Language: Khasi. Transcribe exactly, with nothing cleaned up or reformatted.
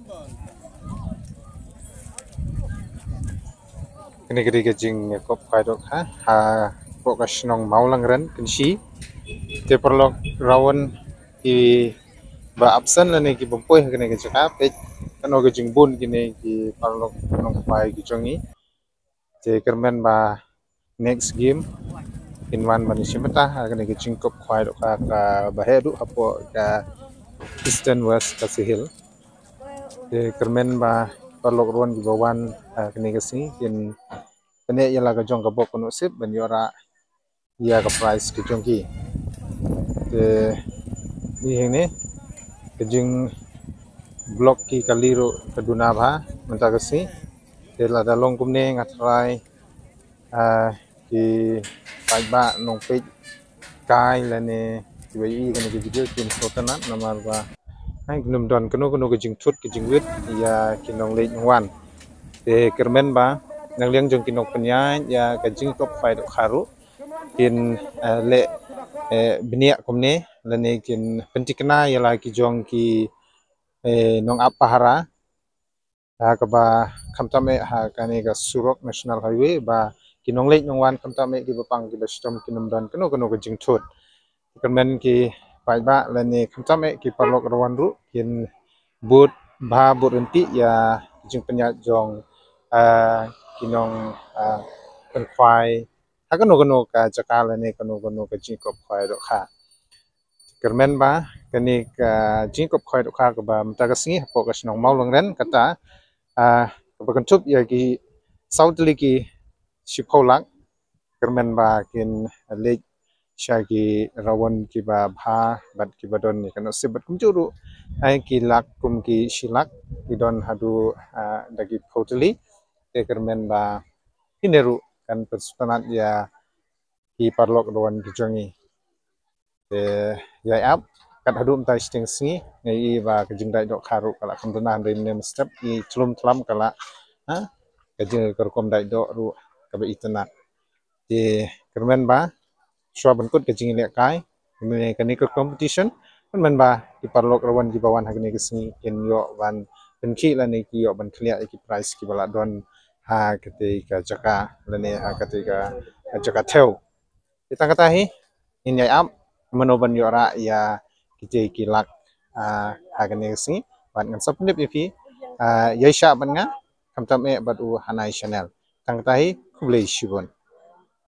Kane ka dei ka jingïakop khwai dohkha hapoh ka shnong Mawlangren Kynshi. Te paralok, rawan kiba absent lane ki bym poi ha kane ka jaka, peit katno ka jingbun kine ki paralok nongkhwai ki jong ngi. Te kyrmen ba next game kin wan ban ïashim bynta ha kane ka jingkop khwai dohkha kaba heh duh hapoh ka Eastern West Khasi Hills. Te kyrmen ba paralok ruh kiba wan ha kane ka sngi kin pynneh ïa la ka jong ka bok ka nusip ban ïoh rah ïa ka prize ka jong ki. Te ni hangne ka jing block ki kali ruh ka duna bha mynta ka sngi. Te lada long kumne nga tharai ah, ki paidbah nongpeit kai lane kiba ïohi kane ka video kin sngewtynnat namar ba, ai, kin ym don kano kano ka jingthut ka jingwit ïa ki nongleit nongwan. Te kyrmen ba na liang jong ki nongpynïaid ïa ka jingkop khwai dohkha ruh kin, eh, leh, eh, bniah kumne lane kin pynthikna ïa la ki jong ki, eh, nongap pahara ha kaba khamtam eh ha kane ka surok National Highway ba ki nongleit nongwan khamtam eh kiba pang kiba shitom kin ym don kano kano ka jingthut. Kyrmen ki paidbah lane khamtam eh ki paralok ruh kin bud bha bud ryntih ïa ki jingpynïaid jong, ah, ki nong, ah, pynkhwai ha kano kano ka jaka lane kano kano ka jingkop khwai dohkha. Kyrmen ba kane ka jingkop khwai dohkha kaba mynta ka sngi hapoh ka shnong Mawlangren kata, ah, kaba kynthup ïa ki saw tylli ki shiphew lak. Kyrmen ba kin leit sha ki rawan kiba bha bad kiba don ïa ka nusip bad kumjuh ruh ai ki lak kum ki shi lak ki don haduh, ah, da ki phew tylli. Te kyrmen ba kine ruh kan pynsngewtynnat ïa ki paralok rawan ki jong ngi. Te ïa ap kat haduh mynta shiteng sngi nga ïohi ba ka jingdait dohkha ruh ka la kham duna hynrei mynne mynstep i thlum thlam ka la, ha, ka jing ka rukom dait doh ruh kaba itynnat. Te kyrmen ba shuwa ban kut ka jingïalehkai mynne kane ka competition, kyrmen ba ki paralok rawan kiba wan ha kane ka sngi kin ïoh ban pynkhih lane ki ïoh ban khlieh ïa ki prize kiba la don ha katei ka jaka lane ha katei ka jaka thew. Te tang kata hi ngin ïa ap mano ban ïoh rah ïa kitei ki lak, ah, ha kane ka sngi. Bad ngan sa pyndep ïa phi, ah, ïa shah bad nga khamtam eh bad u Hanai Channel. Tang kata hi, khublei shibun.